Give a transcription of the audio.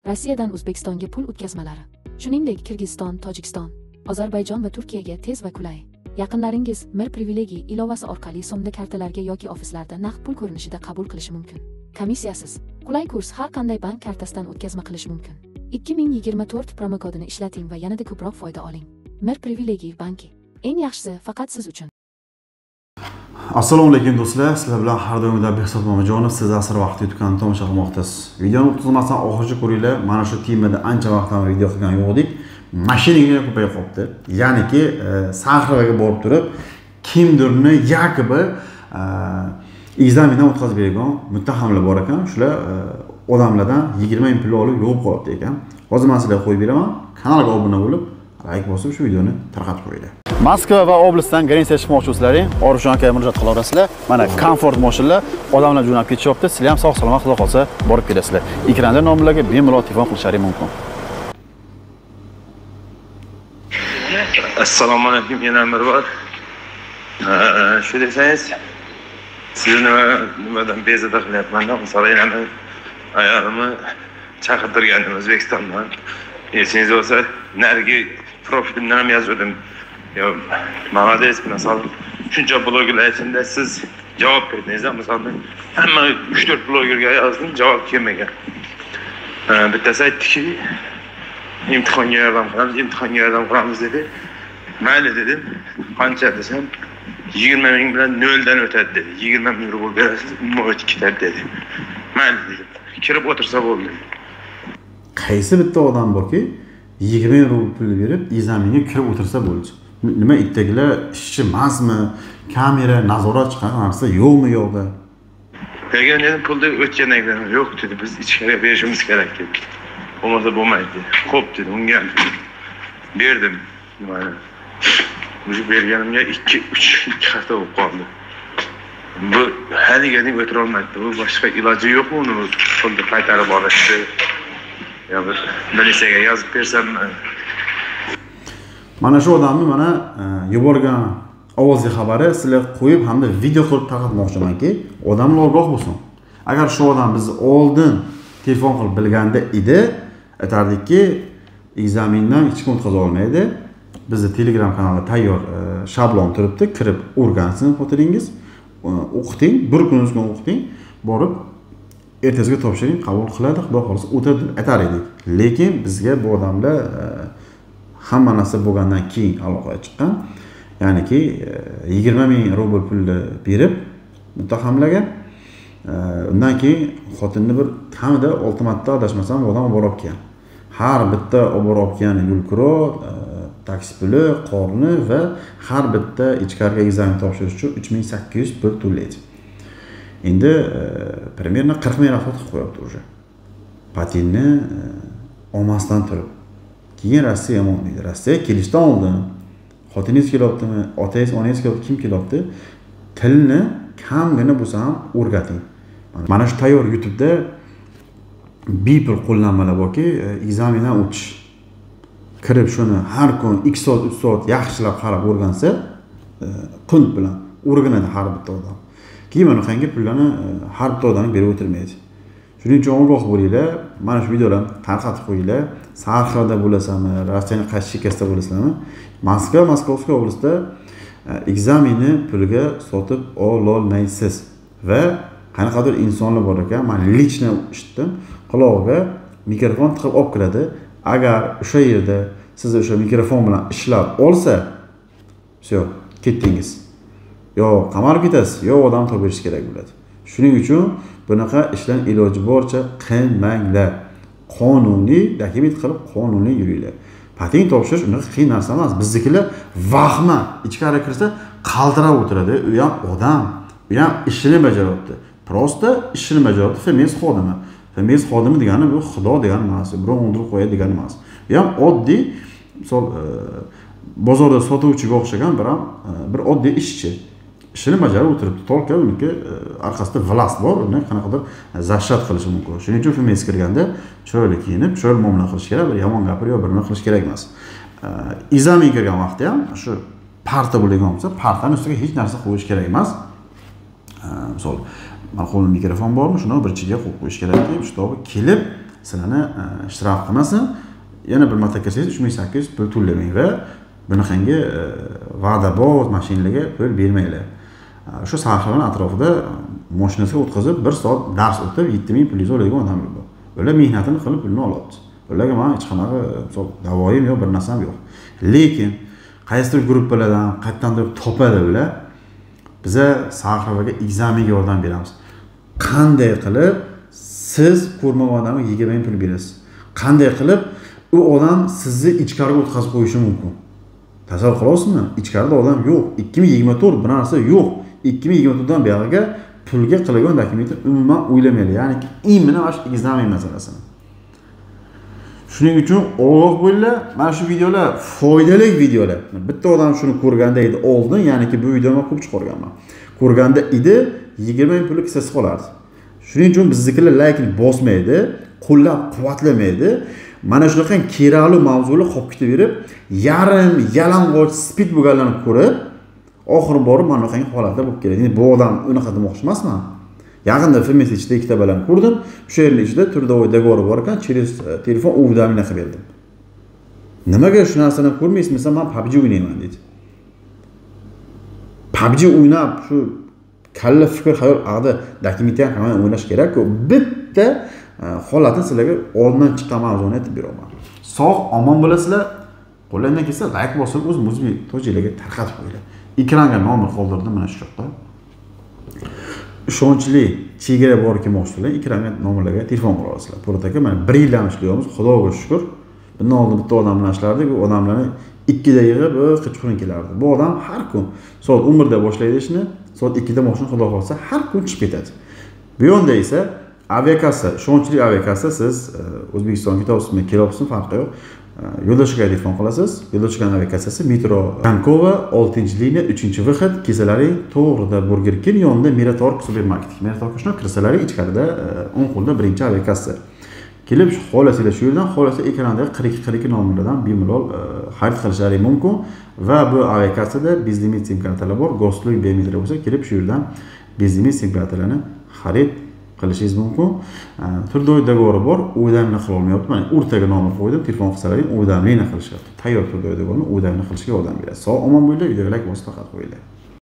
Rossiyadan O'zbekistonga pul o'tkazmalari, shuningdek Qirg'iziston, Tojikiston, Ozarbayjon va Turkiyaga tez va qulay. Yaqinlaringiz Mir Privilegiy ilovasi orqali so'mda kartalarga yoki ofislarda naqd pul ko'rinishida qabul qilishi mumkin. Komissiyasiz. Qulay kurs har qanday bank kartasidan o'tkazma qilish mumkin. 2024 promokodini ishlating va yanada ko'proq foyda oling. Mir Privilegiy banki. Eng yaxshisi faqat siz uchun. Assalomu alaykum do'stlar, sizlar bilan har doimgidek Behzod Mamajonov, siz asr vaqti YouTube kanalini tomosha qilmoqdasiz. Videoni o'tkazmasdan oxirigacha ko'ringlar. Mana shu temada ancha vaqtdan video qilgan yo'q edik. Mashinaga ko'payib qolibdi. Ya'niki Saxarovaga borib turib, kimdirni yakobi ekzamendan o'tkazib bergan muttahamlar bor ekan. Shular odamlardan 20 ming pul olib yo'q qolibdi ekan. Hozir men sizlarga qo'yib beraman. Kanalga obuna bo'lib, like bosib shu videoni tarqatib qo'yinglar. Moskva va oblastdan granitga chiqmoqchi bo'lsalaring, Orifjon akaga murojaat qila olasizlar. Mana komfort mashinalar, odamlar jo'nab ketishyapti. Sizlar ham sog' salomat xudo xolsa borib kelasizlar. Ekranda nomerlarga bemalol telefon qilishlaring mumkin. Assalomu alaykum, yana bir bor. Shu desangiz, sizni nimadan bezovta qilyapman-da, misol yana ayolimni chaqirtirgandim O'zbekistondan. Esingiz bo'lsa, narigi profilimdan ham yozgandim. Yo, молодец, misol shuncha blogerlar ichida siz javob berdingiz, misol hamma 3-4 blogerga yozdim, javob kelmagan. Bittasi aytdiki, imtihonga yordam qilamiz, imtihonga yordam qilamiz dedi. Mayli dedim, qancha desam, 20 ming bilan 0 dan o'tadi dedi. 20 ming rubl berasiz, umuman o'tib ketadi dedi. Mayli dedim. Kirib o'tirsa bo'ldi. Qaysi bitta odam borki, 20 ming rubl pul berib, ekzamenga kirib o'tirsa bo'ldi. Nima itdagilar ishchi emasmi? Kamera, nazorat chiqqan narsa yo'qmi yo'qda? Degan dedim, pulni o'tgandan keyin yo'q dedi, biz ichkariga berishimiz kerak dedi. Bo'lmasa bo'lmaydi dedi. Xo'p dedi, unga ham berdim. Nimani? O'sha berganimga 2-3 hafta bo'lib qoldi. Bu haliga deb o'tira olmaydi. Bu boshqa iloji yo'qmi uni pulni qaytarib olishni? Yo bir militsiyaga yozib bersammi? Mana shu odamni mana yuborgan ovozli xabari sizlar qo'yib hamda video qilib tarqatmoqchimanki, odamlar ogoh bo'lsin. Agar shu odam bizni oldin telefon qilib bilganda edi, aytardikki, ekzamendan hech kim o'tkaza olmaydi. Bizda Telegram kanalida tayyor shablon turibdi, kirib o'rgansin xotiningiz, o'qiting, bir kun kun o'qiting, borib ertasiga topshiring, qabul qiladi, xudo xohlasa o'tadi deb aytar edik. Lekin bizga bu odamlar hamma narsa bo'lgandan keyin aloqaga chiqqan. Ya'niki 20 ming rubl pulni berib muttahamlarga, undan keyin xotinni bir kamida 6 marta adashmasam odam olib borib kelgan. Har bitta olib borib kelgan yo'lkiro, taksi puli, qorni va har bitta ichkariga ekzamen topshirish uchun 3800 pul to'laydi. Endi примерно 40 ming rafot qilib qo'yapti уже. Patinni olmasdan turib. Keyin Rossiya yomon deydi. Rossiya kelishdan oldin xotiningiz kelyaptimi, otangiz, onangiz kelyapti, kim kelyapti? Tilni kamgina bo'lsa ham o'rgating. Mana shu tayyor YouTube'da bepul qo'llanmalar borki, ekzamendan o'tish. Kirib shuni har kun 2 soat, 3 soat yaxshilab qarab o'rgansa, qunt bilan o'rganadi har bitta odam. Keyin bunaqangi pullarni har bitta odamga berib o'tirmaydi. Shuning uchun ogoh bo'linglar, mana shu videolarni tarqatib qo'yinglar. Saxarovda bo'lasanmi, Rossiyaning qaysi chekkasida bo'lasizmi? Moskva, Moskovskiy oblastda ekzamenni pulga sotib ololmaysiz. Va qanaqadir insonlar bor ekan, men лично eshitdim, qulog'iga mikrofon tiqib olib kiradi. Agar o'sha yerda siz o'sha mikrofon bilan ishlab olsa, всё, ketdingiz. Yo qamalib ketasiz, yo odam topib berish kerak bo'ladi. Shuning uchun bunaqa ishlarni iloji boricha qilmanglar. Qonuniy dokument qilib, qonuniy yuringlar. Patent topshirish unaqa qiyin narsa emas. Biznikilar vahma, ichkari kirsa qaltirab o'tiradi. U ham odam, u ham ishini bajaryapti. Prosta ishini bajaryapti. FMS xodimi. FMS xodimi degani bu xudo degani emas, birov o'ndirib qo'yadi degani emas. U ham oddiy, misol bozorda sotuvchiga o'xshagan bir oddiy ishchi. Ishini bajarib o'tiribdi. Tolka uniki orqasida vlast bor, uni qanaqadir zashat qilishi mumkin. Shuning uchun FMS kirganda chiroyli kiyinib, chiroyli muomala qilish kerak, bir yomon gapirib yo bir nima qilish kerak emas. Ekzamen kirgan vaqtda ham shu parta bo'lgan bo'lsa, partani ustiga hech narsa qo'yish kerak emas. Misol, mana qo'limda mikrofon bormi, shuni bir chekkaga qo'yib qo'yish kerakki, shtobi kelib Sizlarni shtraf qilmasin. Yana bir marta kirsangiz 3800 pul to'lamang va bunaqangi va'daboz mashinalarga pul bermanglar. Shu Saxarovning atrofida mashinasiga o'tkazib 1 soat dars o'tib 7000 pulingizni oladigan odamlar bor. Ular mehnatini qilib pulini olyapti. Ularga men hech qanaqa misol davoyim yo'q, bir narsam yo'q. Lekin qaysidir gruppalardan qayerdandir topadi ular. Biza Saxarovaga ekzamenga yordam beramiz. Qanday qilib siz ko'rmagan odamga 20 000 pul berasiz? Qanday qilib u odam sizni ichkariga o'tkazib qo'yishi mumkin? Tasavvur qilasizmi? Ichkarida odam yo'q. 2024 bir narsa yo'q. 2024 dan buyog'iga pulga qilgan dokumentni umuman o'ylamaydi. Ya'ni imенно mana shu ekzamen masalasini. Shuning uchun ogoh bo'linglar. Mana shu videolar foydali videolar. Bitta odam shuni ko'rganda edi oldin, ya'niki bu videoni men ko'p chiqarganman. Ko'rganda edi 20 000 puli kissasi qolardi. Shuning uchun biznikilar laykni bosmaydi, qo'llab-quvvatlamaydi. Mana shunaqa kerakli mavzular qolib ketaverib, yarim yalang'och spid bo'lganlarni ko'rib, oxiri borib mana shunaqangi holatda bo'lib keladi. Endi bu odam unaqa demoqchi emasman. Yaqinda FMS ichida ikkita bolani ko'rdim. O'sha yerning ichida трудовой договор bor ekan, через telefon уведомление qilib berdim. Nimaga shu narsani ko'rmaysiz? Masalan, men PUBG o'ynayman deydi. PUBG o'ynab shu kalla fikr xayol ag'da dokumentni ham o'ynash kerak-ku. Bitta holatni sizlarga oldindan chiqqan mavzuni aytib beraman. Sog' omon bo'lasizlar. Qo'lingdan kelsa like bosib o'z muzbi tojiklarga tarqatib qo'yinglar. Ekranga nomer qoldirdim mana shu yoqda. Ishonchli chegara bor kelmoqchilar, ekranga nomerlarga telefon qila olasizlar. Po'lat aka, mana 1 yildan ishlayapmiz, Xudoga shukr. Bundan oldin bitta odam bilan ishlardik, u odamlarni 2 da yig'ib, kechqurun kelardi. Bu odam har kun soat 11 da boshlaydi ishni, soat 2 da mashina Xudo xohlasa har kun chiqib ketadi. Bu yoqda esa aviakassa, ishonchli aviakassa, siz O'zbekistonga ketyapsizmi, kelyapsizmi farqi yo'q. Yo'ldoshga telefon qilasiz. Yo'ldoshga aviakassasi metro Bankova 6-liniya 3-vixod kelsalaring to'g'rida Burger King yonida Miratorg supermarket. Miratorg shuni kirsalaring ichkarida o'ng qo'lda birinchi aviakassa. Kelib xohlasanglar shu yerdan, xohlasa ekrandagi 42 42 nomerlardan bemalol xarid qilishlaring mumkin va bu aviakassada bezlimit sim kartalar bor. Goslug biometriya bo'lsa kelib shu yerdan bezlimit sim kartalarni xarid qilishingiz mumkin. Трудовой договор bor, уведомление qila olmayapti. Mana o'rtaga nomer qo'ydim, telefon qilsalaring уведомление qilishyapti. Tayyor трудовой договорni уведомление qilishga yordam beradi. Sog' omon bo'linglar, videoga like bosib faqat qo'yinglar.